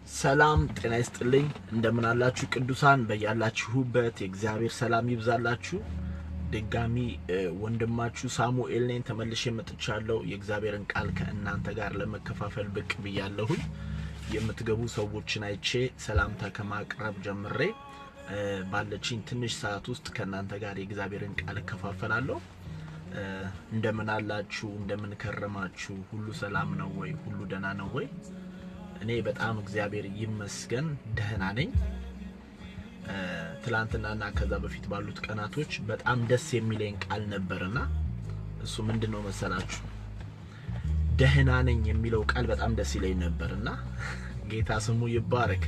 ሰላም ጤና ይስጥልኝ። እንደምን አላችሁ ቅዱሳን? በያላችሁበት የእግዚአብሔር ሰላም ይብዛላችሁ። ድጋሚ ወንድማችሁ ሳሙኤል ነኝ፣ ተመልሼ መጥቻለሁ። የእግዚአብሔርን ቃል ከእናንተ ጋር ለመከፋፈል ብቅ ብያለሁኝ። የምትገቡ ሰዎችን አይቼ ሰላምታ ከማቅረብ ጀምሬ ባለችኝ ትንሽ ሰዓት ውስጥ ከእናንተ ጋር የእግዚአብሔርን ቃል እከፋፈላለሁ። እንደምን አላችሁ? እንደምን ከረማችሁ? ሁሉ ሰላም ነው ወይ? ሁሉ ደህና ነው ወይ? እኔ በጣም እግዚአብሔር ይመስገን ደህና ነኝ። ትላንትናና ከዛ በፊት ባሉት ቀናቶች በጣም ደስ የሚለኝ ቃል ነበርና እሱ ምንድን ነው መሰላችሁ? ደህና ነኝ የሚለው ቃል በጣም ደስ ይለኝ ነበርና ጌታ ስሙ ይባረክ።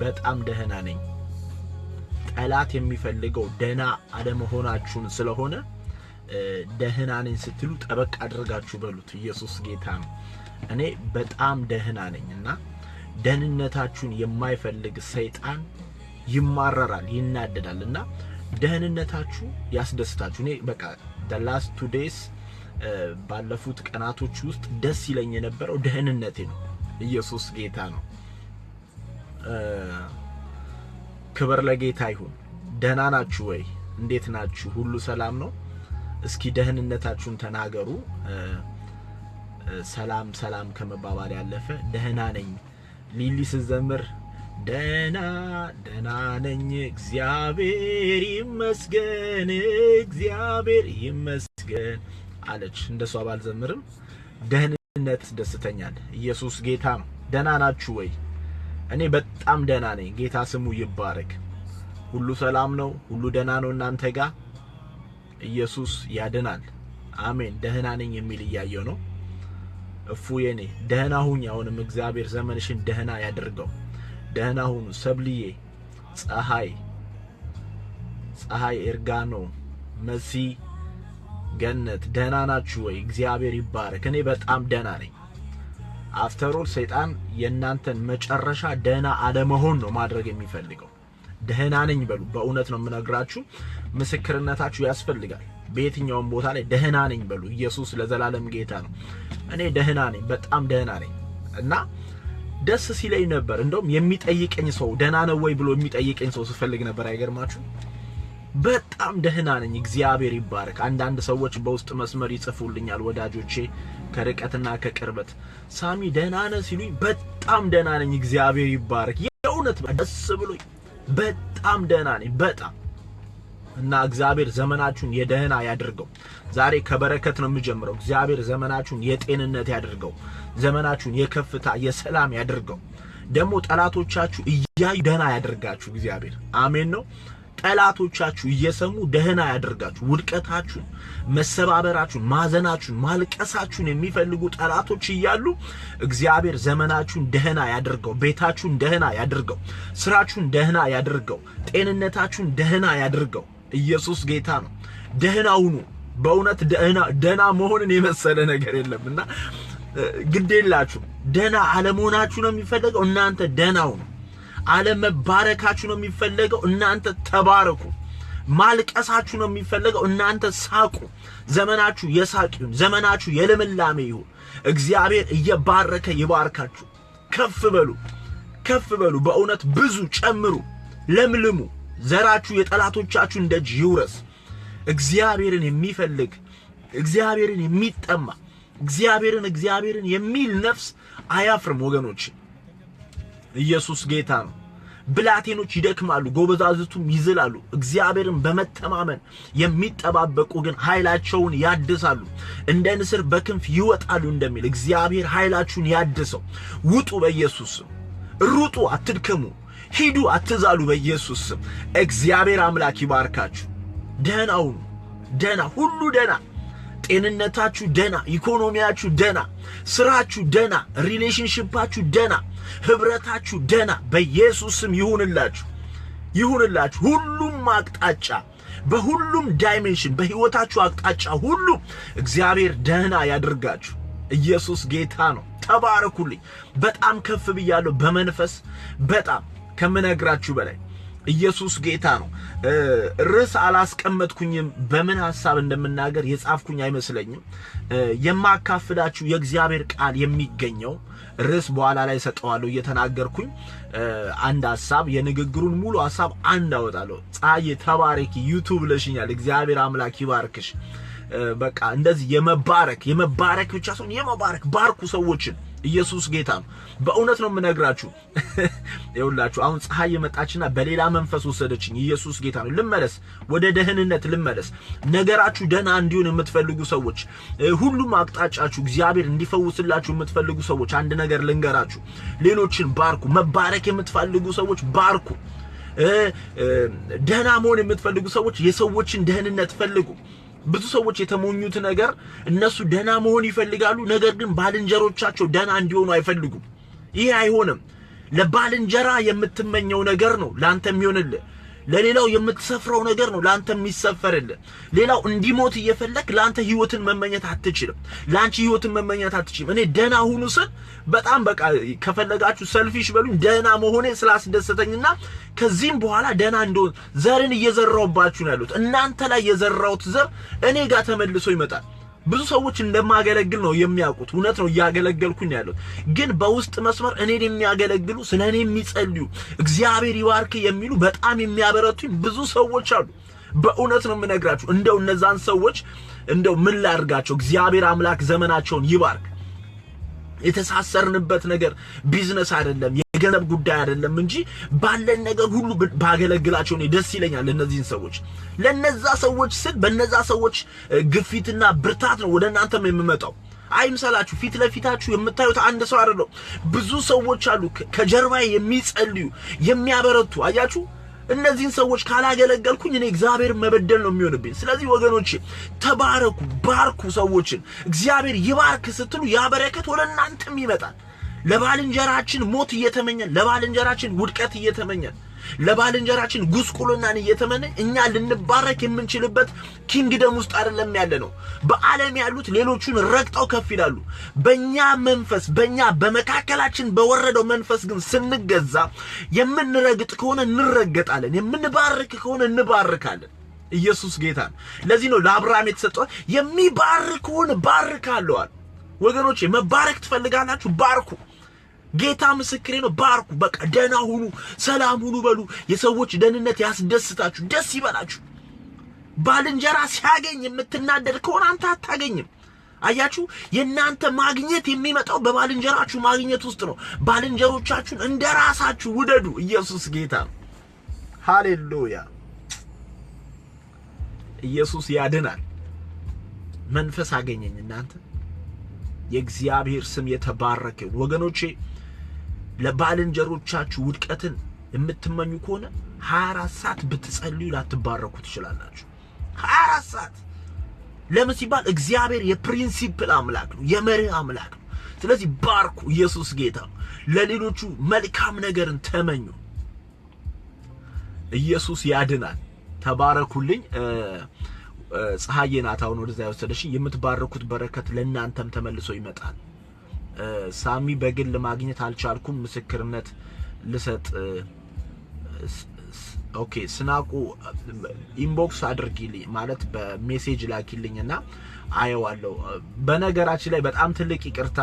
በጣም ደህና ነኝ። ጠላት የሚፈልገው ደህና አለመሆናችሁን ስለሆነ ደህና ነኝ ስትሉ ጠበቅ አድርጋችሁ በሉት። ኢየሱስ ጌታ ነው። እኔ በጣም ደህና ነኝ እና ደህንነታችሁን የማይፈልግ ሰይጣን ይማረራል፣ ይናደዳል። እና ደህንነታችሁ ያስደስታችሁ። እኔ በቃ the last 2 days፣ ባለፉት ቀናቶች ውስጥ ደስ ይለኝ የነበረው ደህንነቴ ነው። ኢየሱስ ጌታ ነው። ክብር ለጌታ ይሁን። ደህና ናችሁ ወይ? እንዴት ናችሁ? ሁሉ ሰላም ነው? እስኪ ደህንነታችሁን ተናገሩ። ሰላም ሰላም ከመባባል ያለፈ ደህና ነኝ። ሊሊ ስትዘምር ደህና ደህና ነኝ፣ እግዚአብሔር ይመስገን፣ እግዚአብሔር ይመስገን አለች። እንደሷ ባልዘምርም ደህንነት ደስተኛል። ኢየሱስ ጌታ ነው። ደህና ናችሁ ወይ? እኔ በጣም ደህና ነኝ። ጌታ ስሙ ይባረክ። ሁሉ ሰላም ነው። ሁሉ ደህና ነው እናንተ ጋር። ኢየሱስ ያድናል። አሜን። ደህና ነኝ የሚል እያየው ነው። እፉ የኔ ደህና ሁኝ። አሁንም እግዚአብሔር ዘመንሽን ደህና ያድርገው። ደህና ሁኑ። ሰብልዬ፣ ፀሐይ፣ ፀሐይ ኤርጋኖ፣ መሲ፣ ገነት ደህና ናችሁ ወይ? እግዚአብሔር ይባረክ። እኔ በጣም ደህና ነኝ። After all ሰይጣን የእናንተን መጨረሻ ደህና አለመሆን ነው ማድረግ የሚፈልገው። ደህና ነኝ በሉ። በእውነት ነው የምነግራችሁ፣ ምስክርነታችሁ ያስፈልጋል። በየትኛውም ቦታ ላይ ደህና ነኝ በሉ። ኢየሱስ ለዘላለም ጌታ ነው። እኔ ደህና ነኝ፣ በጣም ደህና ነኝ እና ደስ ሲለኝ ነበር። እንደውም የሚጠይቀኝ ሰው፣ ደህና ነው ወይ ብሎ የሚጠይቀኝ ሰው ስፈልግ ነበር። አይገርማችሁ? በጣም ደህና ነኝ፣ እግዚአብሔር ይባረክ። አንዳንድ ሰዎች በውስጥ መስመር ይጽፉልኛል፣ ወዳጆቼ ከርቀትና ከቅርበት፣ ሳሚ ደህና ነህ ሲሉኝ በጣም ደህና ነኝ፣ እግዚአብሔር ይባረክ። የእውነት ደስ ብሎኝ በጣም ደህና ነኝ፣ በጣም። እና እግዚአብሔር ዘመናችሁን የደህና ያድርገው። ዛሬ ከበረከት ነው የምጀምረው። እግዚአብሔር ዘመናችሁን የጤንነት ያድርገው። ዘመናችሁን የከፍታ የሰላም ያድርገው። ደግሞ ጠላቶቻችሁ እያዩ ደህና ያድርጋችሁ እግዚአብሔር። አሜን ነው። ጠላቶቻችሁ እየሰሙ ደህና ያድርጋችሁ። ውድቀታችሁን፣ መሰባበራችሁን፣ ማዘናችሁን፣ ማልቀሳችሁን የሚፈልጉ ጠላቶች እያሉ እግዚአብሔር ዘመናችሁን ደህና ያድርገው። ቤታችሁን ደህና ያድርገው። ስራችሁን ደህና ያድርገው። ጤንነታችሁን ደህና ያድርገው። ኢየሱስ ጌታ ነው። ደህና ሁኑ። በእውነት ደህና ደህና መሆንን የመሰለ ነገር የለም እና ግድ የላችሁ፣ ደህና አለመሆናችሁ ነው የሚፈለገው። እናንተ ደህና ሁኑ። አለመባረካችሁ ነው የሚፈለገው። እናንተ ተባረኩ። ማልቀሳችሁ ነው የሚፈለገው። እናንተ ሳቁ። ዘመናችሁ የሳቅ ይሁን። ዘመናችሁ የልምላሜ ይሁን። እግዚአብሔር እየባረከ ይባርካችሁ። ከፍ በሉ፣ ከፍ በሉ። በእውነት ብዙ ጨምሩ፣ ለምልሙ። ዘራችሁ የጠላቶቻችሁን ደጅ ይውረስ። እግዚአብሔርን የሚፈልግ፣ እግዚአብሔርን የሚጠማ፣ እግዚአብሔርን እግዚአብሔርን የሚል ነፍስ አያፍርም ወገኖች። ኢየሱስ ጌታ ነው። ብላቴኖች ይደክማሉ፣ ጎበዛዝቱም ይዝላሉ። እግዚአብሔርን በመተማመን የሚጠባበቁ ግን ኃይላቸውን ያድሳሉ፣ እንደ ንስር በክንፍ ይወጣሉ እንደሚል እግዚአብሔር ኃይላችሁን ያድሰው። ውጡ በኢየሱስ ስም፣ ሩጡ፣ አትድከሙ፣ ሂዱ፣ አትዛሉ በኢየሱስ ስም። እግዚአብሔር አምላክ ይባርካችሁ። ደህና ሁኑ። ደህና፣ ሁሉ ደህና፣ ጤንነታችሁ ደህና፣ ኢኮኖሚያችሁ ደህና፣ ስራችሁ ደህና፣ relationship ኣችሁ ደህና፣ ህብረታችሁ ደህና በኢየሱስ ስም ይሁንላችሁ፣ ይሁንላችሁ። ሁሉም አቅጣጫ፣ በሁሉም dimension፣ በህይወታችሁ አቅጣጫ ሁሉ እግዚአብሔር ደህና ያድርጋችሁ። ኢየሱስ ጌታ ነው። ተባረኩልኝ። በጣም ከፍ ብያለሁ በመንፈስ፣ በጣም ከምነግራችሁ በላይ። ኢየሱስ ጌታ ነው። ርዕስ አላስቀመጥኩኝም። በምን ሐሳብ እንደምናገር የጻፍኩኝ አይመስለኝም። የማካፍላችሁ የእግዚአብሔር ቃል የሚገኘው ርዕስ በኋላ ላይ ሰጠዋለሁ። እየተናገርኩኝ አንድ ሐሳብ የንግግሩን ሙሉ ሐሳብ አንድ አወጣለሁ። ፀሐዬ ተባረኪ፣ YouTube ብለሽኛል። እግዚአብሔር አምላክ ይባርክሽ። በቃ እንደዚህ የመባረክ የመባረክ ብቻ ሳይሆን የመባረክ ባርኩ ሰዎችን። ኢየሱስ ጌታ ነው። በእውነት ነው የምነግራችሁ። ይኸውላችሁ አሁን ፀሐይ የመጣችና በሌላ መንፈስ ወሰደችኝ። ኢየሱስ ጌታ ነው። ልመለስ፣ ወደ ደህንነት ልመለስ። ነገራችሁ ደህና እንዲሆን የምትፈልጉ ሰዎች፣ ሁሉም አቅጣጫችሁ እግዚአብሔር እንዲፈውስላችሁ የምትፈልጉ ሰዎች አንድ ነገር ልንገራችሁ። ሌሎችን ባርኩ። መባረክ የምትፈልጉ ሰዎች ባርኩ። ደህና መሆን የምትፈልጉ ሰዎች የሰዎችን ደህንነት ፈልጉ። ብዙ ሰዎች የተሞኙት ነገር እነሱ ደህና መሆን ይፈልጋሉ፣ ነገር ግን ባልንጀሮቻቸው ደህና እንዲሆኑ አይፈልጉም። ይሄ አይሆንም። ለባልንጀራ የምትመኘው ነገር ነው ላንተ የሚሆንልህ። ለሌላው የምትሰፍረው ነገር ነው ላንተ የሚሰፈርልህ። ሌላው እንዲሞት እየፈለክ ላንተ ህይወትን መመኘት አትችልም። ላንቺ ህይወትን መመኘት አትችልም። እኔ ደህና ሁኑ ስል በጣም በቃ ከፈለጋችሁ selfish በሉኝ። ደህና መሆኔ ስላስደሰተኝና ከዚህም በኋላ ደህና እንደሆን ዘርን እየዘራውባችሁ ነው ያሉት። እናንተ ላይ የዘራውት ዘር እኔ ጋር ተመልሶ ይመጣል። ብዙ ሰዎች እንደማገለግል ነው የሚያውቁት። እውነት ነው፣ እያገለገልኩኝ ነው ያሉት። ግን በውስጥ መስመር እኔን የሚያገለግሉ፣ ስለ እኔ የሚጸልዩ፣ እግዚአብሔር ይባርክ የሚሉ በጣም የሚያበረቱኝ ብዙ ሰዎች አሉ። በእውነት ነው የምነግራችሁ። እንደው እነዛን ሰዎች እንደው ምን ላድርጋቸው? እግዚአብሔር አምላክ ዘመናቸውን ይባርክ። የተሳሰርንበት ነገር ቢዝነስ አይደለም፣ የገንዘብ ጉዳይ አይደለም እንጂ ባለን ነገር ሁሉ ባገለግላቸው እኔ ደስ ይለኛል። እነዚህን ሰዎች ለነዛ ሰዎች ስል በነዛ ሰዎች ግፊትና ብርታት ነው ወደ እናንተም የምመጣው። አይምሰላችሁ፣ ፊት ለፊታችሁ የምታዩት አንድ ሰው አይደለም። ብዙ ሰዎች አሉ ከጀርባ የሚጸልዩ የሚያበረቱ። አያችሁ፣ እነዚህን ሰዎች ካላገለገልኩኝ እኔ እግዚአብሔር መበደል ነው የሚሆንብኝ። ስለዚህ ወገኖቼ ተባረኩ፣ ባርኩ ሰዎችን። እግዚአብሔር ይባርክ ስትሉ ያ በረከት ወደ እናንተም ይመጣል። ለባልንጀራችን ሞት እየተመኘን፣ ለባልንጀራችን ውድቀት እየተመኘን፣ ለባልንጀራችን ጉስቁልናን እየተመኘን እኛ ልንባረክ የምንችልበት ኪንግደም ውስጥ አይደለም ያለ ነው። በዓለም ያሉት ሌሎቹን ረግጠው ከፍ ይላሉ። በእኛ መንፈስ፣ በእኛ በመካከላችን በወረደው መንፈስ ግን ስንገዛ የምንረግጥ ከሆነ እንረገጣለን፣ የምንባርክ ከሆነ እንባርካለን። ኢየሱስ ጌታ ነው። ለዚህ ነው ለአብርሃም የተሰጠው የሚባርክውን ባርካለሁ አለ። ወገኖቼ መባረክ ትፈልጋላችሁ? ባርኩ። ጌታ ምስክሬ ነው። ባርኩ። በቃ ደህና ሁኑ፣ ሰላም ሁኑ በሉ። የሰዎች ደህንነት ያስደስታችሁ፣ ደስ ይበላችሁ። ባልንጀራ ሲያገኝ የምትናደድ ከሆነ አንተ አታገኝም። አያችሁ፣ የእናንተ ማግኘት የሚመጣው በባልንጀራችሁ ማግኘት ውስጥ ነው። ባልንጀሮቻችሁን እንደ ራሳችሁ ውደዱ። ኢየሱስ ጌታ ነው። ሃሌሉያ! ኢየሱስ ያድናል። መንፈስ አገኘኝ እናንተ። የእግዚአብሔር ስም የተባረከ ይሁን። ወገኖቼ ለባልንጀሮቻችሁ ውድቀትን የምትመኙ ከሆነ 24 ሰዓት ብትጸልዩ ላትባረኩ ትችላላችሁ። 24 ሰዓት። ለምን ሲባል እግዚአብሔር የ principle አምላክ ነው፣ የመርህ አምላክ ነው። ስለዚህ ባርኩ። ኢየሱስ ጌታ ነው። ለሌሎቹ መልካም ነገርን ተመኙ። ኢየሱስ ያድናል። ተባረኩልኝ። ፀሐዬ ናት አሁን ወደዛ የወሰደሽኝ። የምትባረኩት በረከት ለእናንተም ተመልሶ ይመጣል። ሳሚ በግል ማግኘት አልቻልኩም፣ ምስክርነት ልሰጥ። Okay ስናቁ inbox አድርጊልኝ፣ ማለት በ message ላኪልኝና አየዋለሁ። በነገራችን ላይ በጣም ትልቅ ይቅርታ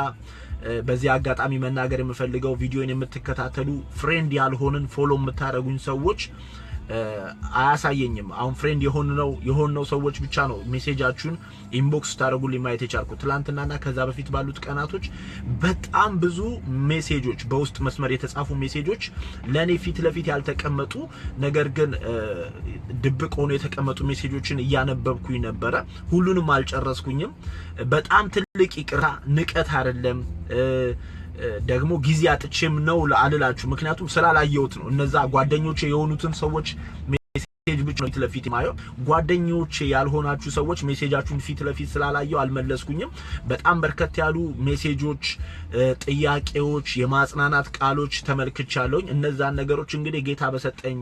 በዚህ አጋጣሚ መናገር የምፈልገው ቪዲዮን የምትከታተሉ friend ያልሆንን follow የምታደርጉኝ ሰዎች አያሳየኝም። አሁን friend የሆንነው ሰዎች ብቻ ነው message ኣችሁን inbox ስታደርጉልኝ ማየት የቻልኩት። ትላንትናና ከዛ በፊት ባሉት ቀናቶች በጣም ብዙ ሜሴጆች፣ በውስጥ መስመር የተጻፉ ሜሴጆች፣ ለኔ ፊት ለፊት ያልተቀመጡ ነገር ግን ድብቅ ሆኖ የተቀመጡ ሜሴጆችን እያነበብኩኝ ነበረ። ሁሉንም አልጨረስኩኝም። በጣም ትልቅ ይቅርታ፣ ንቀት አይደለም፣ ደግሞ ጊዜ አጥቼም ነው አልላችሁ። ምክንያቱም ስላላየሁት ነው። እነዛ ጓደኞቼ የሆኑትን ሰዎች message ብቻ ነው ፊት ለፊት የማየው። ጓደኞቼ ያልሆናችሁ ሰዎች message ኣችሁን ፊት ለፊት ስላላየው አልመለስኩኝም። በጣም በርከት ያሉ ሜሴጆች፣ ጥያቄዎች፣ የማጽናናት ቃሎች ተመልክቻለሁኝ። እነዛን ነገሮች እንግዲህ ጌታ በሰጠኝ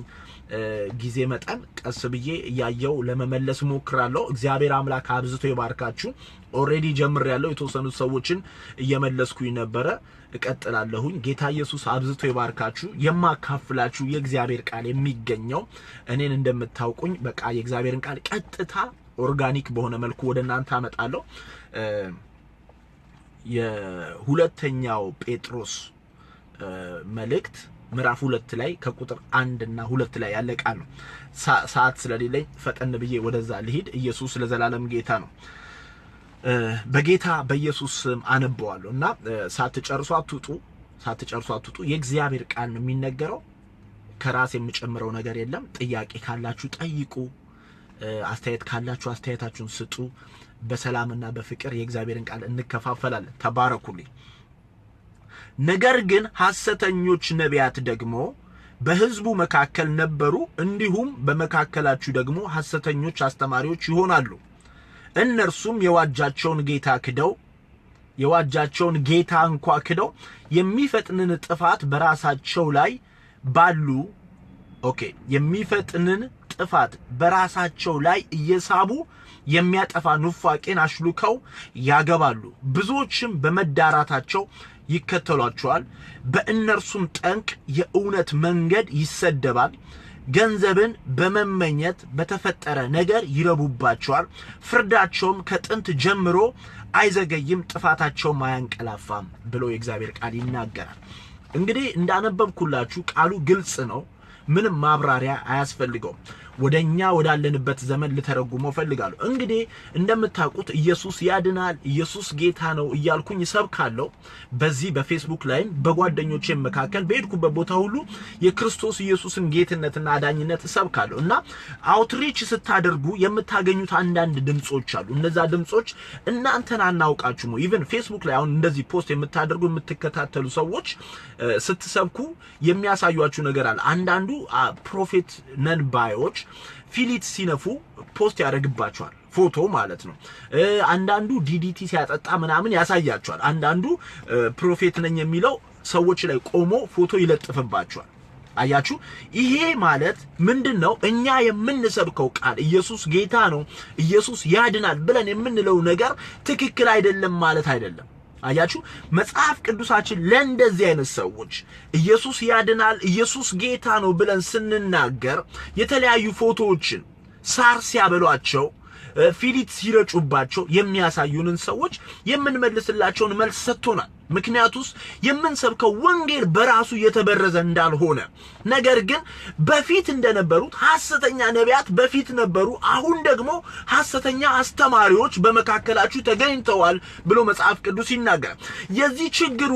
ጊዜ መጠን ቀስ ብዬ እያየው ለመመለስ ሞክራለሁ። እግዚአብሔር አምላክ አብዝቶ ይባርካችሁ። Already ጀምሬያለሁ። የተወሰኑ ሰዎችን እየመለስኩኝ ነበረ። እቀጥላለሁኝ። ጌታ ኢየሱስ አብዝቶ ይባርካችሁ። የማካፍላችሁ የእግዚአብሔር ቃል የሚገኘው እኔን እንደምታውቁኝ በቃ የእግዚአብሔርን ቃል ቀጥታ organic በሆነ መልኩ ወደ እናንተ አመጣለሁ። የሁለተኛው ጴጥሮስ መልእክት ምዕራፍ 2 ላይ ከቁጥር 1 እና 2 ላይ ያለ ቃል ነው። ሰዓት ስለሌለኝ ፈጠን ብዬ ወደዛ ልሂድ። ኢየሱስ ለዘላለም ጌታ ነው። በጌታ በኢየሱስ ስም አነበዋለሁ እና ሳትጨርሱ አትውጡ፣ ሳትጨርሱ አትውጡ። የእግዚአብሔር ቃል ነው የሚነገረው። ከራስ የምጨምረው ነገር የለም። ጥያቄ ካላችሁ ጠይቁ። አስተያየት ካላችሁ አስተያየታችሁን ስጡ። በሰላምና በፍቅር የእግዚአብሔርን ቃል እንከፋፈላለን። ተባረኩልኝ። ነገር ግን ሐሰተኞች ነቢያት ደግሞ በሕዝቡ መካከል ነበሩ፣ እንዲሁም በመካከላችሁ ደግሞ ሐሰተኞች አስተማሪዎች ይሆናሉ። እነርሱም የዋጃቸውን ጌታ እንኳ ክደው የሚፈጥንን ጥፋት በራሳቸው ላይ ባሉ okay የሚፈጥንን ጥፋት በራሳቸው ላይ እየሳቡ የሚያጠፋ ኑፋቄን አሽሉከው ያገባሉ። ብዙዎችም በመዳራታቸው ይከተሏቸዋል። በእነርሱም ጠንቅ የእውነት መንገድ ይሰደባል። ገንዘብን በመመኘት በተፈጠረ ነገር ይረቡባቸዋል። ፍርዳቸውም ከጥንት ጀምሮ አይዘገይም፣ ጥፋታቸውም አያንቀላፋም ብሎ የእግዚአብሔር ቃል ይናገራል። እንግዲህ እንዳነበብኩላችሁ ቃሉ ግልጽ ነው። ምንም ማብራሪያ አያስፈልገውም። ወደኛ ወዳለንበት ዘመን ልተረጉመው ፈልጋለሁ። እንግዲህ እንደምታውቁት ኢየሱስ ያድናል፣ ኢየሱስ ጌታ ነው እያልኩኝ እሰብካለሁ። በዚህ በፌስቡክ ላይም በጓደኞቼም መካከል በሄድኩበት ቦታ ሁሉ የክርስቶስ ኢየሱስን ጌትነትና አዳኝነት እሰብካለሁ እና outreach ስታደርጉ የምታገኙት አንዳንድ ድምጾች አሉ። እነዛ ድምጾች እናንተን አናውቃችሁም። Even ፌስቡክ ላይ አሁን እንደዚህ post የምታደርጉ የምትከታተሉ ሰዎች ስትሰብኩ የሚያሳዩአችሁ ነገር አለ። አንዳንዱ prophet ነን ባዮች ፊሊት ሲነፉ post ያደርግባቸዋል፣ ፎቶ ማለት ነው። አንዳንዱ ዲዲቲ ሲያጠጣ ምናምን ያሳያቸዋል። አንዳንዱ prophet ነኝ የሚለው ሰዎች ላይ ቆሞ ፎቶ ይለጥፍባቸዋል። አያችሁ፣ ይሄ ማለት ምንድነው? እኛ የምንሰብከው ቃል ኢየሱስ ጌታ ነው፣ ኢየሱስ ያድናል ብለን የምንለው ነገር ትክክል አይደለም ማለት አይደለም። አያችሁ፣ መጽሐፍ ቅዱሳችን ለእንደዚህ አይነት ሰዎች ኢየሱስ ያድናል፣ ኢየሱስ ጌታ ነው ብለን ስንናገር የተለያዩ ፎቶዎችን ሳር ሲያበሏቸው፣ ፊሊት ሲረጩባቸው የሚያሳዩንን ሰዎች የምንመልስላቸውን መልስ ሰጥቶናል። ምክንያቱስ የምንሰብከው ወንጌል በራሱ የተበረዘ እንዳልሆነ፣ ነገር ግን በፊት እንደነበሩት ሐሰተኛ ነቢያት በፊት ነበሩ፣ አሁን ደግሞ ሐሰተኛ አስተማሪዎች በመካከላችሁ ተገኝተዋል ብሎ መጽሐፍ ቅዱስ ይናገራል። የዚህ ችግሩ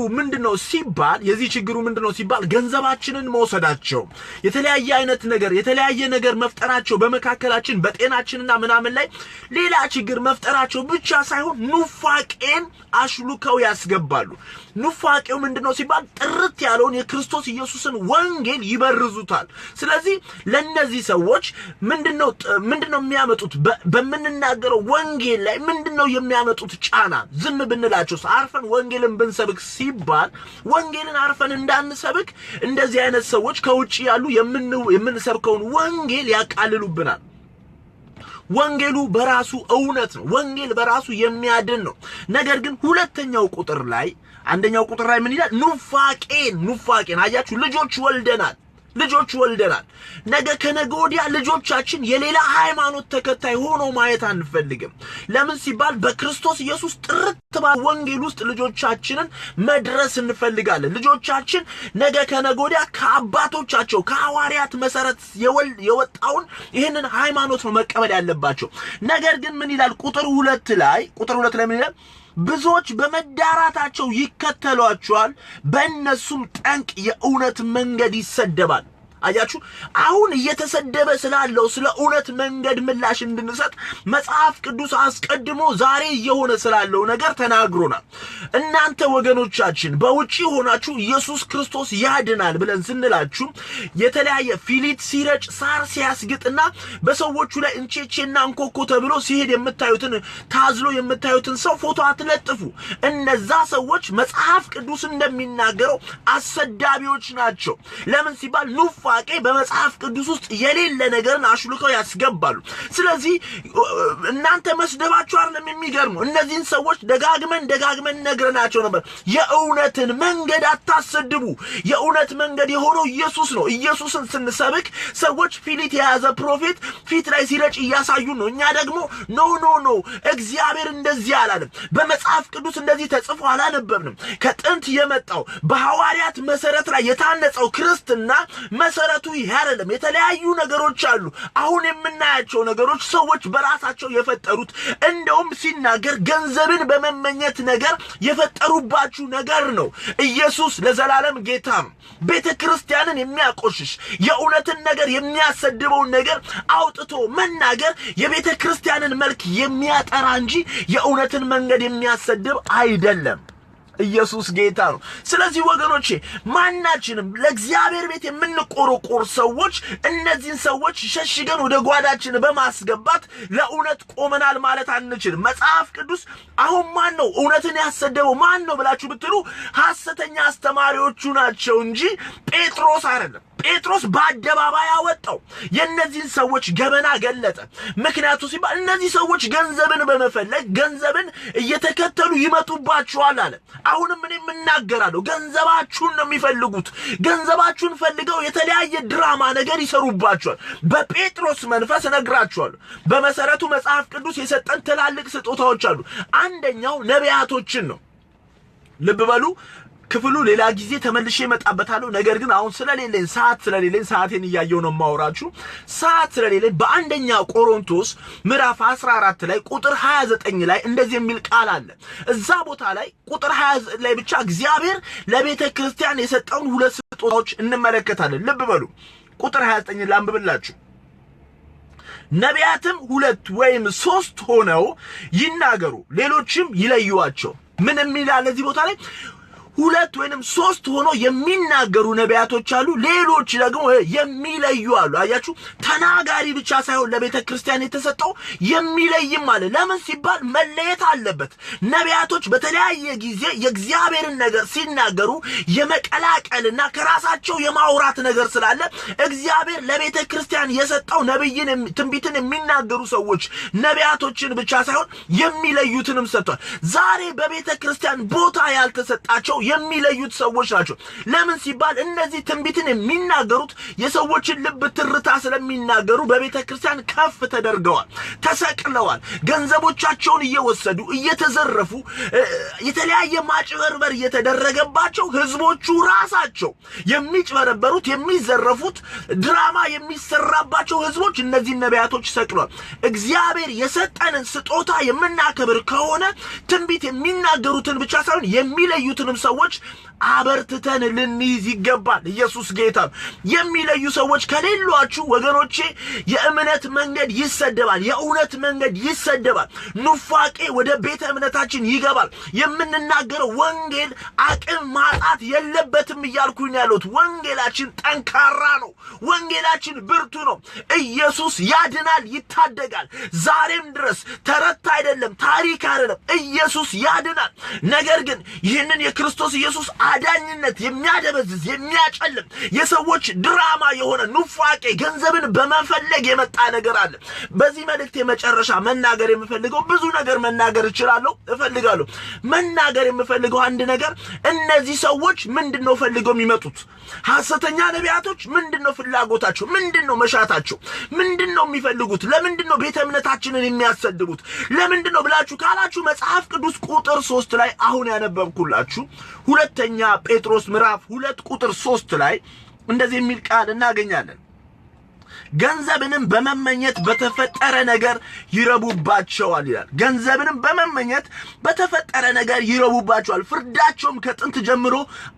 ምንድነው ሲባል ገንዘባችንን መውሰዳቸው፣ የተለያየ አይነት ነገር የተለያየ ነገር መፍጠራቸው፣ በመካከላችን በጤናችንና ምናምን ላይ ሌላ ችግር መፍጠራቸው ብቻ ሳይሆን ኑፋቄን አሽሉከው ያስገባሉ። ኑፋቄው ምንድነው ሲባል ጥርት ያለውን የክርስቶስ ኢየሱስን ወንጌል ይበርዙታል። ስለዚህ ለነዚህ ሰዎች ምንድነው የሚያመጡት? በምንናገረው ወንጌል ላይ ምንድነው የሚያመጡት ጫና? ዝም ብንላቸው አርፈን ወንጌልን ብንሰብክ ሲባል ወንጌልን አርፈን እንዳንሰብክ እንደዚህ አይነት ሰዎች ከውጪ ያሉ የምንሰብከውን ወንጌል ያቃልሉብናል። ወንጌሉ በራሱ እውነት ነው። ወንጌል በራሱ የሚያድን ነው። ነገር ግን ሁለተኛው ቁጥር ላይ አንደኛው ቁጥር ላይ ምን ይላል? ኑፋቄን አያችሁ፣ ልጆች ወልደናል። ነገ ከነገ ወዲያ ልጆቻችን የሌላ ሃይማኖት ተከታይ ሆኖ ማየት አንፈልግም። ለምን ሲባል በክርስቶስ ኢየሱስ ጥርት ባለ ወንጌል ውስጥ ልጆቻችንን መድረስ እንፈልጋለን። ልጆቻችን ነገ ከነገ ወዲያ ከአባቶቻቸው ከሐዋርያት መሰረት የወጣውን ይህንን ሃይማኖት ነው መቀበል ያለባቸው። ነገር ግን ምን ይላል? ቁጥር ሁለት ላይ ምን ይላል? ብዙዎች በመዳራታቸው ይከተሏቸዋል፣ በእነሱም ጠንቅ የእውነት መንገድ ይሰደባል። አያችሁ፣ አሁን እየተሰደበ ስላለው ስለ እውነት መንገድ ምላሽ እንድንሰጥ መጽሐፍ ቅዱስ አስቀድሞ ዛሬ እየሆነ ስላለው ነገር ተናግሮናል። እናንተ ወገኖቻችን በውጪ ሆናችሁ ኢየሱስ ክርስቶስ ያድናል ብለን ስንላችሁ የተለያየ ፊሊት ሲረጭ ሳር ሲያስግጥና በሰዎቹ ላይ እንቼቼና እንኮኮ ተብሎ ሲሄድ የምታዩትን ታዝሎ የምታዩትን ሰው ፎቶ አትለጥፉ። እነዛ ሰዎች መጽሐፍ ቅዱስ እንደሚናገረው አሰዳቢዎች ናቸው። ለምን ሲባል በኑፋቄ በመጽሐፍ ቅዱስ ውስጥ የሌለ ነገርን አሹልከው ያስገባሉ። ስለዚህ እናንተ መስደባችሁ አይደለም የሚገርመው። እነዚህን ሰዎች ደጋግመን ደጋግመን ነግረናቸው ነበር። የእውነትን መንገድ አታሰድቡ። የእውነት መንገድ የሆነው ኢየሱስ ነው። ኢየሱስን ስንሰብክ ሰዎች ፊሊት የያዘ prophet ፊት ላይ ሲረጭ እያሳዩን ነው። እኛ ደግሞ no, no, no፣ እግዚአብሔር እንደዚህ አላለም። በመጽሐፍ ቅዱስ እንደዚህ ተጽፎ አላነበብንም። ከጥንት የመጣው በሐዋርያት መሰረት ላይ የታነጸው ክርስትና መሰረቱ ይህ አይደለም። የተለያዩ ነገሮች አሉ። አሁን የምናያቸው ነገሮች ሰዎች በራሳቸው የፈጠሩት፣ እንደውም ሲናገር ገንዘብን በመመኘት ነገር የፈጠሩባችሁ ነገር ነው። ኢየሱስ ለዘላለም ጌታ ነው። ቤተ ክርስቲያንን የሚያቆሽሽ፣ የእውነትን ነገር የሚያሰድበውን ነገር አውጥቶ መናገር የቤተ ክርስቲያንን መልክ የሚያጠራ እንጂ የእውነትን መንገድ የሚያሰድብ አይደለም። ኢየሱስ ጌታ ነው። ስለዚህ ወገኖቼ፣ ማናችንም ለእግዚአብሔር ቤት የምንቆረቆር ሰዎች እነዚህን ሰዎች ሸሽገን ወደ ጓዳችን በማስገባት ለእውነት ቆመናል ማለት አንችልም። መጽሐፍ ቅዱስ አሁን ማን ነው እውነትን ያሰደበው ማን ነው ብላችሁ ብትሉ ሐሰተኛ አስተማሪዎቹ ናቸው እንጂ ጴጥሮስ አይደለም። ጴጥሮስ በአደባባይ አወጣው። የእነዚህን ሰዎች ገበና ገለጠ። ምክንያቱ ሲባል እነዚህ ሰዎች ገንዘብን በመፈለግ ገንዘብን እየተከተሉ ይመጡባችኋል አለ። አሁንም እኔ የምናገራለሁ፣ ገንዘባችሁን ነው የሚፈልጉት። ገንዘባችሁን ፈልገው የተለያየ ድራማ ነገር ይሰሩባችኋል። በጴጥሮስ መንፈስ እነግራችኋለሁ። በመሰረቱ መጽሐፍ ቅዱስ የሰጠን ትላልቅ ስጦታዎች አሉ። አንደኛው ነቢያቶችን ነው። ልብ በሉ። ክፍሉ ሌላ ጊዜ ተመልሼ እመጣበታለሁ። ነገር ግን አሁን ስለሌለኝ ሰዓት ስለሌለኝ፣ ሰዓቴን እያየሁ ነው የማወራችሁ። ሰዓት ስለሌለኝ በአንደኛ ቆሮንቶስ ምዕራፍ 14 ላይ ቁጥር 29 ላይ እንደዚህ የሚል ቃል አለ። እዛ ቦታ ላይ ቁጥር 29 ላይ ብቻ እግዚአብሔር ለቤተ ክርስቲያን የሰጠውን ሁለት ስጦታዎች እንመለከታለን። ልብ በሉ። ቁጥር 29 ላንብብላችሁ። ነቢያትም ሁለት ወይም ሶስት ሆነው ይናገሩ፣ ሌሎችም ይለዩዋቸው። ምን የሚል አለ እዚህ ቦታ ላይ? ሁለት ወይንም ሶስት ሆኖ የሚናገሩ ነቢያቶች አሉ፣ ሌሎች ደግሞ የሚለዩ አሉ። አያችሁ፣ ተናጋሪ ብቻ ሳይሆን ለቤተ ክርስቲያን የተሰጠው የሚለይም አለ። ለምን ሲባል መለየት አለበት። ነቢያቶች በተለያየ ጊዜ የእግዚአብሔርን ነገር ሲናገሩ የመቀላቀልና ከራሳቸው የማውራት ነገር ስላለ እግዚአብሔር ለቤተ ክርስቲያን የሰጠው ነብይን፣ ትንቢትን የሚናገሩ ሰዎች ነቢያቶችን ብቻ ሳይሆን የሚለዩትንም ሰጥቷል። ዛሬ በቤተ ክርስቲያን ቦታ ያልተሰጣቸው የሚለዩት ሰዎች ናቸው። ለምን ሲባል እነዚህ ትንቢትን የሚናገሩት የሰዎችን ልብ ትርታ ስለሚናገሩ በቤተ ክርስቲያን ከፍ ተደርገዋል፣ ተሰቅለዋል። ገንዘቦቻቸውን እየወሰዱ እየተዘረፉ፣ የተለያየ ማጭበርበር እየተደረገባቸው፣ ህዝቦቹ ራሳቸው የሚጭበረበሩት፣ የሚዘረፉት፣ ድራማ የሚሰራባቸው ህዝቦች እነዚህን ነቢያቶች ሰቅሏል። እግዚአብሔር የሰጠንን ስጦታ የምናከብር ከሆነ ትንቢት የሚናገሩትን ብቻ ሳይሆን የሚለዩትንም ሰዎች አበርትተን ልንይዝ ይገባል። ኢየሱስ ጌታ ነው። የሚለዩ ሰዎች ከሌሏችሁ ወገኖቼ የእምነት መንገድ ይሰደባል። የእውነት መንገድ ይሰደባል። ኑፋቄ ወደ ቤተ እምነታችን ይገባል። የምንናገረው ወንጌል አቅም ማጣት የለበትም እያልኩኝ ያለሁት ወንጌላችን ጠንካራ ነው። ወንጌላችን ብርቱ ነው። ኢየሱስ ያድናል፣ ይታደጋል። ዛሬም ድረስ ተረት አይደለም፣ ታሪክ አይደለም። ኢየሱስ ያድናል። ነገር ግን ይህንን የክርስቶስ ኢየሱስ አዳኝነት የሚያደበዝዝ፣ የሚያጨልም የሰዎች ድራማ የሆነ ኑፋቄ ገንዘብን በመፈለግ የመጣ ነገር አለ። በዚህ መልእክት የመጨረሻ መናገር የምፈልገው፣ ብዙ ነገር መናገር እችላለሁ፣ እፈልጋለሁ። መናገር የምፈልገው አንድ ነገር፣ እነዚህ ሰዎች ምንድን ነው ፈልገው የሚመጡት? ሐሰተኛ ነቢያቶች ምንድን ነው ፍላጎታቸው? ምንድን ነው መሻታቸው? ምንድን ነው የሚፈልጉት? ለምንድን ነው ቤተ እምነታችንን የሚያሰድቡት? ለምንድን ነው ብላችሁ ካላችሁ መጽሐፍ ቅዱስ ቁጥር 3 ላይ፣ አሁን ያነበብኩላችሁ ሁለተኛ ጴጥሮስ ምዕራፍ 2 ቁጥር 3 ላይ እንደዚህ የሚል ቃል እናገኛለን። ገንዘብንም በመመኘት በተፈጠረ ነገር ይረቡባቸዋል ይላል። ገንዘብንም በመመኘት በተፈጠረ ነገር ይረቡባቸዋል። ፍርዳቸውም ከጥንት ጀምሮ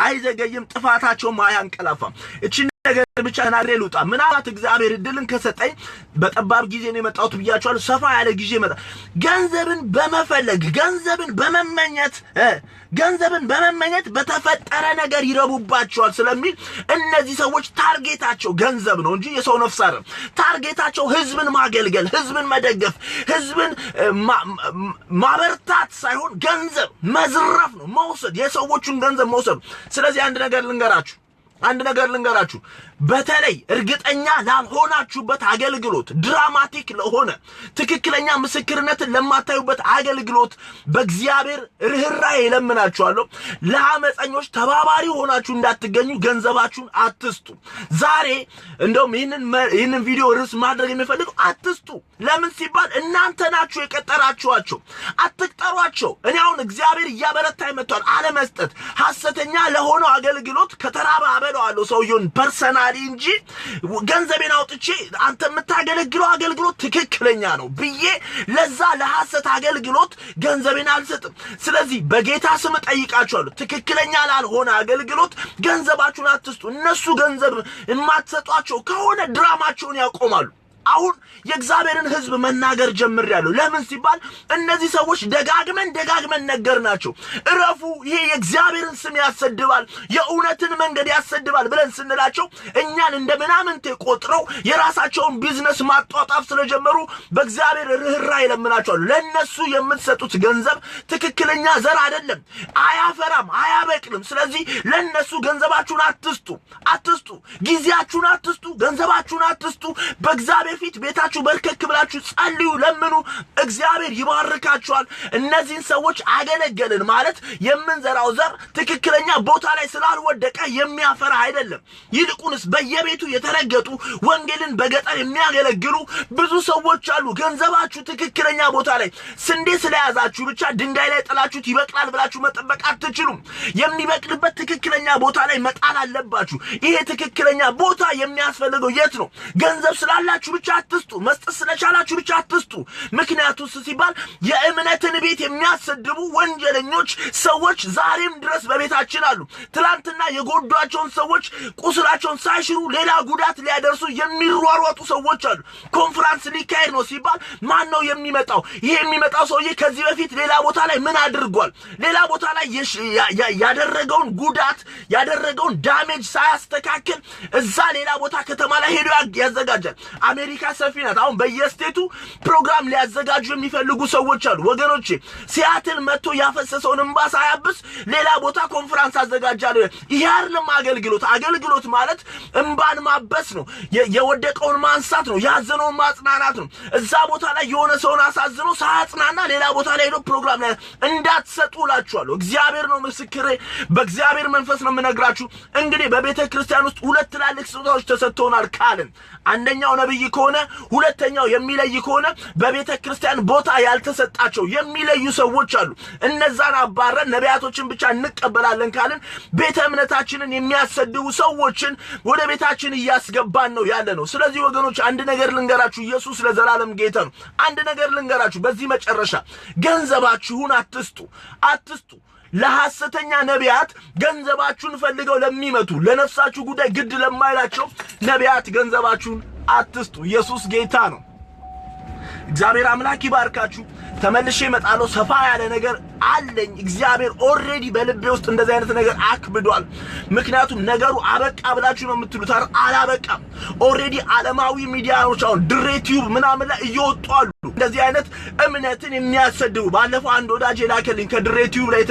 አይዘገይም፣ ጥፋታቸውም አያንቀላፋም። እቺ ነገር ብቻ ተናግሬ ልውጣ። ምናልባት እግዚአብሔር እድልን ከሰጠኝ፣ በጠባብ ጊዜ ነው የመጣሁት ብያቸዋለሁ። ሰፋ ያለ ጊዜ ይመጣ። ገንዘብን በመፈለግ፣ ገንዘብን በመመኘት በተፈጠረ ነገር ይረቡባቸዋል ስለሚል እነዚህ ሰዎች target ኣቸው ገንዘብ ነው እንጂ የሰው ነፍስ አይደለም። Target ኣቸው ህዝብን ማገልገል፣ ህዝብን መደገፍ፣ ህዝብን ማበርታት ሳይሆን ገንዘብ መዝረፍ ነው፣ መውሰድ፣ የሰዎቹን ገንዘብ መውሰድ። ስለዚህ አንድ ነገር ልንገራችሁ። አንድ ነገር ልንገራችሁ፣ በተለይ እርግጠኛ ላልሆናችሁበት አገልግሎት፣ dramatic ለሆነ፣ ትክክለኛ ምስክርነትን ለማታዩበት አገልግሎት በእግዚአብሔር ርኅራኄ እለምናችኋለሁ። ለአመፀኞች ተባባሪ ሆናችሁ እንዳትገኙ ገንዘባችሁን አትስጡ። ዛሬ እንደውም ይህንን ቪዲዮ ርዕስ ማድረግ የሚፈልገው አትስጡ። ለምን ሲባል እናንተ ናችሁ የቀጠራችኋቸው፣ አትቅጠሯቸው። እኔ አሁን እግዚአብሔር እያበረታኝ መጥቷል። አለመስጠት ሐሰተኛ ለሆነው አገልግሎት ከተራበ አበለዋለሁ ሰውየውን personally እንጂ ገንዘቤን አውጥቼ አንተ የምታገለግለው አገልግሎት ትክክለኛ ነው ብዬ ለዛ ለሐሰት አገልግሎት ገንዘቤን አልሰጥም። ስለዚህ በጌታ ስም እጠይቃችኋለሁ፣ ትክክለኛ ላልሆነ አገልግሎት ገንዘባችሁን አትስጡ። እነሱ ገንዘብ የማትሰጧቸው ከሆነ ድራማቸውን ያቆማሉ። አሁን የእግዚአብሔርን ሕዝብ መናገር ጀምሬያለሁ። ለምን ሲባል እነዚህ ሰዎች ደጋግመን ደጋግመን ነገርናቸው። እረፉ፣ ይሄ የእግዚአብሔርን ስም ያሰድባል፣ የእውነትን መንገድ ያሰድባል ብለን ስንላቸው እኛን እንደ ምናምንቴ ቆጥረው የራሳቸውን ቢዝነስ ማጧጣፍ ስለጀመሩ በእግዚአብሔር ርኅራኄ እለምናቸዋለሁ። ለእነሱ የምትሰጡት ገንዘብ ትክክለኛ ዘር አይደለም፣ አያፈራም፣ አያበቅልም። ስለዚህ ለእነሱ ገንዘባችሁን አትስጡ፣ አትስጡ፣ ጊዜያችሁን አትስጡ፣ ገንዘባችሁን አትስጡ። በእግዚአብሔር ፊት ቤታችሁ በርከክ ብላችሁ ጸልዩ፣ ለምኑ፣ እግዚአብሔር ይባርካችኋል። እነዚህን ሰዎች አገለገልን ማለት የምንዘራው ዘር ትክክለኛ ቦታ ላይ ስላልወደቀ የሚያፈራ አይደለም። ይልቁንስ በየቤቱ የተረገጡ ወንጌልን በገጠር የሚያገለግሉ ብዙ ሰዎች አሉ። ገንዘባችሁ ትክክለኛ ቦታ ላይ፣ ስንዴ ስለያዛችሁ ብቻ ድንጋይ ላይ ጥላችሁት ይበቅላል ብላችሁ መጠበቅ አትችሉም። የሚበቅልበት ትክክለኛ ቦታ ላይ መጣል አለባችሁ። ይሄ ትክክለኛ ቦታ የሚያስፈልገው የት ነው? ገንዘብ ስላላችሁ ብቻ አትስጡ። መስጠት ስለቻላችሁ ብቻ አትስጡ። ምክንያቱስ ሲባል የእምነትን ቤት የሚያሰድቡ ወንጀለኞች ሰዎች ዛሬም ድረስ በቤታችን አሉ። ትላንትና የጎዷቸውን ሰዎች ቁስላቸውን ሳይሽሩ ሌላ ጉዳት ሊያደርሱ የሚሯሯጡ ሰዎች አሉ። ኮንፈረንስ ሊካሄድ ነው ሲባል ማን ነው የሚመጣው? ይሄ የሚመጣው ሰውዬ ከዚህ በፊት ሌላ ቦታ ላይ ምን አድርጓል? ሌላ ቦታ ላይ ያደረገውን ጉዳት፣ ያደረገውን damage ሳያስተካክል እዛ ሌላ ቦታ ከተማ ላይ ሄዶ ያዘጋጃል። አሜሪካ ሰፊ ናት። አሁን በየ state ኡ ፕሮግራም ሊያዘጋጁ የሚፈልጉ ሰዎች አሉ። ወገኖቼ፣ ሲያትል መጥቶ ያፈሰሰውን እንባ ሳያብስ ሌላ ቦታ ኮንፈረንስ አዘጋጃለሁ። ይሄ አይደለም አገልግሎት። አገልግሎት ማለት እንባን ማበስ ነው። የወደቀውን ማንሳት ነው። ያዘነውን ማጽናናት ነው። እዛ ቦታ ላይ የሆነ ሰውን አሳዝኖ ሳያጽናና ሌላ ቦታ ላይ ሄዶ ፕሮግራም ላይ እንዳትሰጡ እላችኋለሁ። እግዚአብሔር ነው ምስክሬ። በእግዚአብሔር መንፈስ ነው የምነግራችሁ። እንግዲህ በቤተ ክርስቲያን ውስጥ ሁለት ትላልቅ ስጦታዎች ተሰጥተውናል ካልን፣ አንደኛው ነብይ ከሆነ፣ ሁለተኛው የሚለይ ከሆነ፣ በቤተ ክርስቲያን ቦታ ያልተሰጣቸው የሚለዩ ሰዎች አሉ። እነዛን አባረን ነቢያቶችን ብቻ እንቀበላለን ካልን ቤተ እምነታችንን የሚያሰድቡ ሰዎችን ወደ ቤታችን እያስገባን ነው ያለ ነው። ስለዚህ ወገኖች፣ አንድ ነገር ልንገራችሁ፣ ኢየሱስ ለዘላለም ጌታ ነው። አንድ ነገር ልንገራችሁ፣ በዚህ መጨረሻ ገንዘባችሁን አትስጡ፣ አትስጡ። ለሐሰተኛ ነቢያት፣ ገንዘባችሁን ፈልገው ለሚመቱ፣ ለነፍሳችሁ ጉዳይ ግድ ለማይላቸው ነቢያት ገንዘባችሁን አትስጡ። ኢየሱስ ጌታ ነው። እግዚአብሔር አምላክ ይባርካችሁ። ተመልሼ እመጣለሁ። ሰፋ ያለ ነገር አለኝ። እግዚአብሔር already በልቤ ውስጥ እንደዚህ አይነት ነገር አክብዷል። ምክንያቱም ነገሩ አበቃ ብላችሁ ነው የምትሉት አይደል? አላበቃም። Already ዓለማዊ ሚዲያዎች አሁን ድሬ ቲዩብ ምናምን ላይ እየወጡ አሉ፣ እንደዚህ አይነት እምነትን የሚያሰድቡ። ባለፈው አንድ ወዳጅ የላከልኝ ከድሬ ቲዩብ ላይ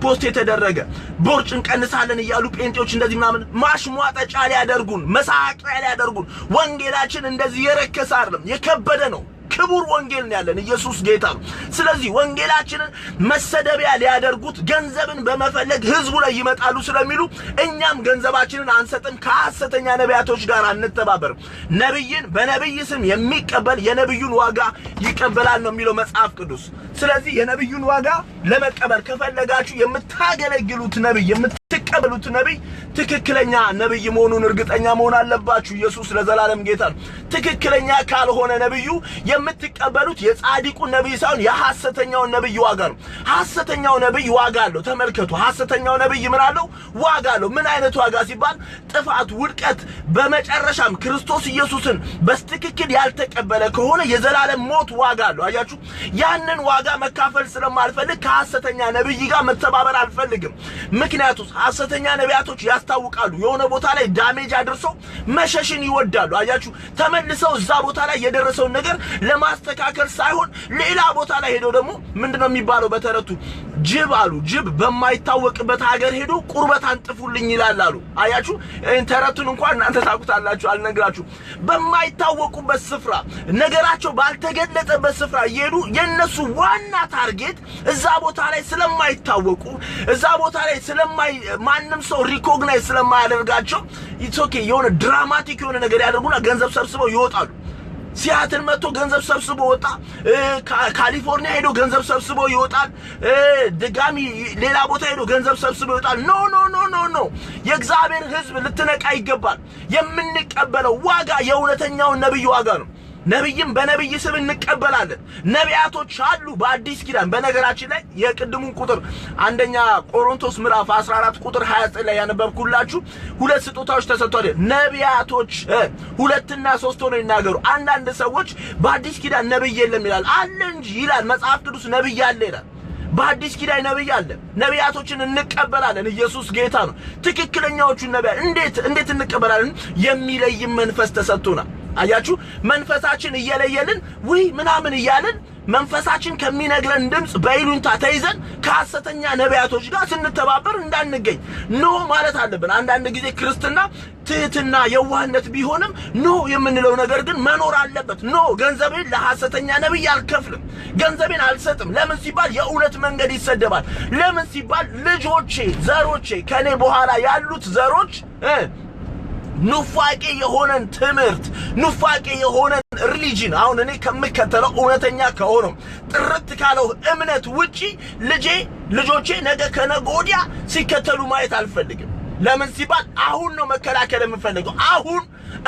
post የተደረገ፣ ቦርጭ እንቀንሳለን እያሉ ጴንጤዎች እንደዚህ ምናምን ማሽሟጠጫ ሊያደርጉን፣ መሳቂያ ሊያደርጉን። ወንጌላችን እንደዚህ የረከሰ አይደለም፣ የከበደ ነው። ክቡር ወንጌል ነው ያለን። ኢየሱስ ጌታ ነው። ስለዚህ ወንጌላችንን መሰደቢያ ሊያደርጉት ገንዘብን በመፈለግ ህዝቡ ላይ ይመጣሉ ስለሚሉ እኛም ገንዘባችንን አንሰጥም፣ ከሐሰተኛ ነቢያቶች ጋር አንተባበርም። ነብይን በነብይ ስም የሚቀበል የነብዩን ዋጋ ይቀበላል ነው የሚለው መጽሐፍ ቅዱስ። ስለዚህ የነብዩን ዋጋ ለመቀበል ከፈለጋችሁ የምታገለግሉት ነብይ፣ የምትቀበሉት ነብይ ትክክለኛ ነብይ መሆኑን እርግጠኛ መሆን አለባችሁ። ኢየሱስ ለዘላለም ጌታ ነው። ትክክለኛ ካልሆነ ነብዩ የምትቀበሉት የጻድቁ ነብይ ሳይሆን የሐሰተኛውን ነብይ ዋጋ ነው። ሐሰተኛው ነብይ ዋጋ አለው። ተመልከቱ። ሐሰተኛው ነብይ ምን አለው? ዋጋ አለው። ምን አይነት ዋጋ ሲባል ጥፋት፣ ውድቀት፣ በመጨረሻም ክርስቶስ ኢየሱስን በትክክል ያልተቀበለ ከሆነ የዘላለም ሞት ዋጋ አለው። አያችሁ፣ ያንን ዋጋ መካፈል ስለማልፈልግ ከሐሰተኛ ነብይ ጋር መተባበር አልፈልግም። ምክንያቱም ሐሰተኛ ነቢያቶች ያስታውቃሉ። የሆነ ቦታ ላይ damage አድርሰው መሸሽን ይወዳሉ። አያችሁ፣ ተመልሰው እዛ ቦታ ላይ የደረሰውን ነገር ለማስተካከል ሳይሆን ሌላ ቦታ ላይ ሄደው ደግሞ ምንድነው የሚባለው በተረቱ ጅብ አሉ። ጅብ በማይታወቅበት ሀገር ሄዶ ቁርበት አንጥፉልኝ ይላል አሉ። አያችሁ፣ ተረቱን እንኳን እናንተ ታውቁታላችሁ፣ አልነግራችሁ። በማይታወቁበት ስፍራ፣ ነገራቸው ባልተገለጠበት ስፍራ እየሄዱ የነሱ ዋና target እዛ ቦታ ላይ ስለማይታወቁ፣ እዛ ቦታ ላይ ስለማይ ማንም ሰው recognize ስለማያደርጋቸው it's okay፣ የሆነ dramatic የሆነ ነገር ያደርጉና ገንዘብ ሰብስበው ይወጣሉ። ሲያትል መጥቶ ገንዘብ ሰብስቦ ወጣ። ካሊፎርኒያ ሄዶ ገንዘብ ሰብስቦ ይወጣል። ድጋሚ ሌላ ቦታ ሄዶ ገንዘብ ሰብስቦ ይወጣል። No, no, no, no, no። የእግዚአብሔር ሕዝብ ልትነቃ ይገባል። የምንቀበለው ዋጋ የእውነተኛውን ነብይ ዋጋ ነው። ነብይም በነብይ ስም እንቀበላለን። ነቢያቶች አሉ በአዲስ ኪዳን። በነገራችን ላይ የቅድሙን ቁጥር አንደኛ ቆሮንቶስ ምዕራፍ 14 ቁጥር 29 ላይ ያነበብኩላችሁ ሁለት ስጦታዎች ተሰጥቷል። ነቢያቶች ሁለትና ሶስት ሆነው ይናገሩ። አንዳንድ ሰዎች በአዲስ ኪዳን ነብይ የለም ይላል። አለ እንጂ ይላል መጽሐፍ ቅዱስ፣ ነብይ አለ ይላል። በአዲስ ኪዳን ነብይ አለ። ነቢያቶችን እንቀበላለን። ኢየሱስ ጌታ ነው። ትክክለኛዎቹን ነቢያት እንዴት እንቀበላለን? የሚለይ መንፈስ ተሰጥቶናል። አያችሁ፣ መንፈሳችን እየለየልን ውይ ምናምን እያልን መንፈሳችን ከሚነግረን ድምፅ በይሉኝታ ተይዘን ከሐሰተኛ ነቢያቶች ጋር ስንተባበር እንዳንገኝ no ማለት አለብን። አንዳንድ ጊዜ ክርስትና ትህትና፣ የዋህነት ቢሆንም no የምንለው ነገር ግን መኖር አለበት። No፣ ገንዘቤን ለሐሰተኛ ነቢይ አልከፍልም፣ ገንዘቤን አልሰጥም። ለምን ሲባል የእውነት መንገድ ይሰደባል። ለምን ሲባል ልጆቼ፣ ዘሮቼ፣ ከኔ በኋላ ያሉት ዘሮች ኑፋቄ የሆነን ትምህርት፣ ኑፋቄ የሆነን religion፣ አሁን እኔ ከምከተለው እውነተኛ ከሆነው ጥርት ካለው እምነት ውጪ ልጄ ልጆቼ ነገ ከነገ ወዲያ ሲከተሉ ማየት አልፈልግም። ለምን ሲባል አሁን ነው መከላከል የምፈልገው። አሁን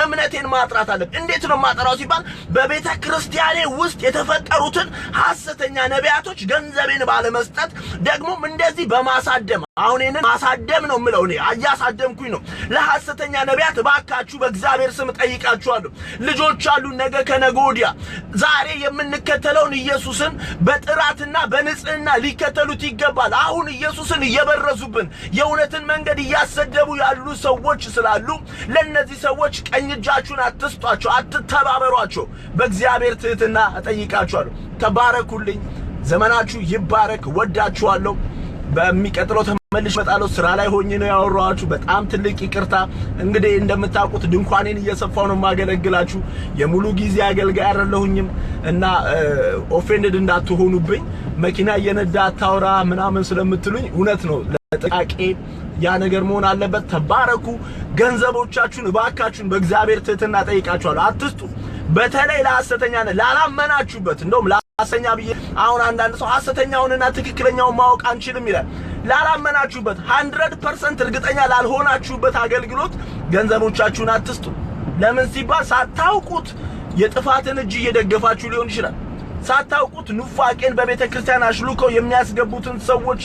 እምነቴን ማጥራት አለብኝ። እንዴት ነው ማጠራው ሲባል በቤተ ክርስቲያኔ ውስጥ የተፈጠሩትን ሐሰተኛ ነቢያቶች ገንዘቤን ባለመስጠት፣ ደግሞም እንደዚህ በማሳደም። አሁን ይህንን ማሳደም ነው የምለው፣ እኔ እያሳደምኩኝ ነው ለሐሰተኛ ነቢያት። እባካችሁ በእግዚአብሔር ስም እጠይቃችኋለሁ። ልጆች አሉ ነገ ከነገ ወዲያ። ዛሬ የምንከተለውን ኢየሱስን በጥራትና በንጽህና ሊከተሉት ይገባል። አሁን ኢየሱስን እየበረዙብን የእውነትን መንገድ እያሰደቡ ያሉ ሰዎች ስላሉ ለእነዚህ ሰዎች ቀኝ እጃችሁን አትስጧቸው፣ አትተባበሯቸው። በእግዚአብሔር ትህትና እጠይቃችኋለሁ። ተባረኩልኝ። ዘመናችሁ ይባረክ። ወዳችኋለሁ። በሚቀጥለው ተመልሼ እመጣለሁ። ስራ ላይ ሆኜ ነው ያወራኋችሁ። በጣም ትልቅ ይቅርታ። እንግዲህ እንደምታውቁት ድንኳኔን እየሰፋው ነው የማገለግላችሁ። የሙሉ ጊዜ አገልጋይ አይደለሁኝም እና offended እንዳትሆኑብኝ፣ መኪና እየነዳ አታውራ ምናምን ስለምትሉኝ እውነት ነው። ለጥንቃቄ ያ ነገር መሆን አለበት። ተባረኩ። ገንዘቦቻችሁን እባካችሁን በእግዚአብሔር ትህትና ጠይቃችኋለሁ፣ አትስጡ። በተለይ ለሐሰተኛ፣ ላላመናችሁበት። እንደውም ለሐሰተኛ ብዬ አሁን አንዳንድ ሰው ሐሰተኛውንና ትክክለኛውን ማወቅ አንችልም ይላል። ላላመናችሁበት፣ 100% እርግጠኛ ላልሆናችሁበት አገልግሎት ገንዘቦቻችሁን አትስጡ። ለምን ሲባል ሳታውቁት የጥፋትን እጅ እየደገፋችሁ ሊሆን ይችላል። ሳታውቁት ኑፋቄን በቤተ ክርስቲያን አሽሉከው የሚያስገቡትን ሰዎች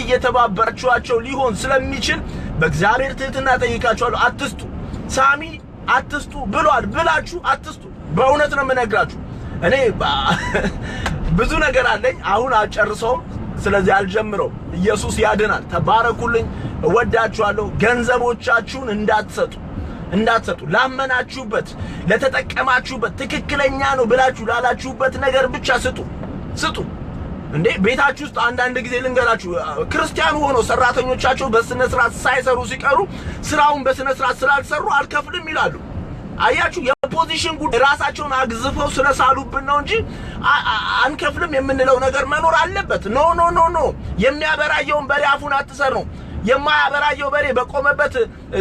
እየተባበራችኋቸው ሊሆን ስለሚችል በእግዚአብሔር ትህትና ጠይቃችኋለሁ፣ አትስጡ። ሳሚ አትስጡ ብሏል ብላችሁ አትስጡ። በእውነት ነው የምነግራችሁ። እኔ ብዙ ነገር አለኝ፣ አሁን አልጨርሰውም። ስለዚህ አልጀምረውም። ኢየሱስ ያድናል። ተባረኩልኝ። እወዳችኋለሁ። ገንዘቦቻችሁን እንዳትሰጡ፣ እንዳትሰጡ። ላመናችሁበት፣ ለተጠቀማችሁበት፣ ትክክለኛ ነው ብላችሁ ላላችሁበት ነገር ብቻ ስጡ፣ ስጡ። እንዴ፣ ቤታችሁ ውስጥ አንዳንድ ጊዜ ልንገራችሁ፣ ክርስቲያን ሆኖ ሰራተኞቻቸው በስነ ስርዓት ሳይሰሩ ሲቀሩ ስራውን በስነ ስርዓት ስላልሰሩ አልከፍልም ይላሉ። አያችሁ፣ የ position ጉዳይ ራሳቸውን አግዝፈው ስለሳሉብን ነው እንጂ አንከፍልም የምንለው ነገር መኖር አለበት። No, no, no, no። የሚያበራየውን በሬ አፉን አትሰር ነው። የማያበራየው በሬ በቆመበት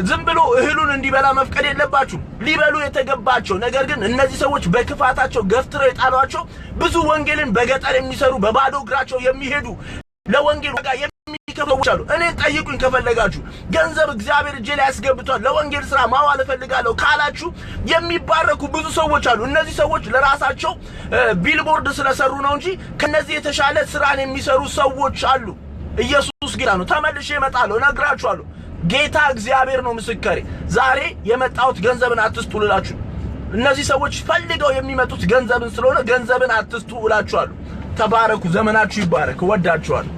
ዝም ብሎ እህሉን እንዲበላ መፍቀድ የለባችሁም። ሊበሉ የተገባቸው ነገር ግን እነዚህ ሰዎች በክፋታቸው ገፍትረው የጣሏቸው ብዙ ወንጌልን በገጠር የሚሰሩ፣ በባዶ እግራቸው የሚሄዱ፣ ለወንጌል ዋጋ የሚከፍሉ ሰዎች አሉ። እኔ ጠይቁኝ ከፈለጋችሁ። ገንዘብ እግዚአብሔር እጄ ላይ ያስገብቷል፣ ለወንጌል ስራ ማዋል እፈልጋለሁ ካላችሁ የሚባረኩ ብዙ ሰዎች አሉ። እነዚህ ሰዎች ለራሳቸው ቢልቦርድ ስለሰሩ ነው እንጂ ከነዚህ የተሻለ ስራን የሚሰሩ ሰዎች አሉ። ኢየሱስ ጌታ ነው። ተመልሼ እመጣለሁ፣ እነግራችኋለሁ። ጌታ እግዚአብሔር ነው ምስክሬ። ዛሬ የመጣሁት ገንዘብን አትስጡ ልላችሁ። እነዚህ ሰዎች ፈልገው የሚመጡት ገንዘብን ስለሆነ ገንዘብን አትስጡ እላችኋለሁ። ተባረኩ። ዘመናችሁ ይባረክ። እወዳችኋለሁ።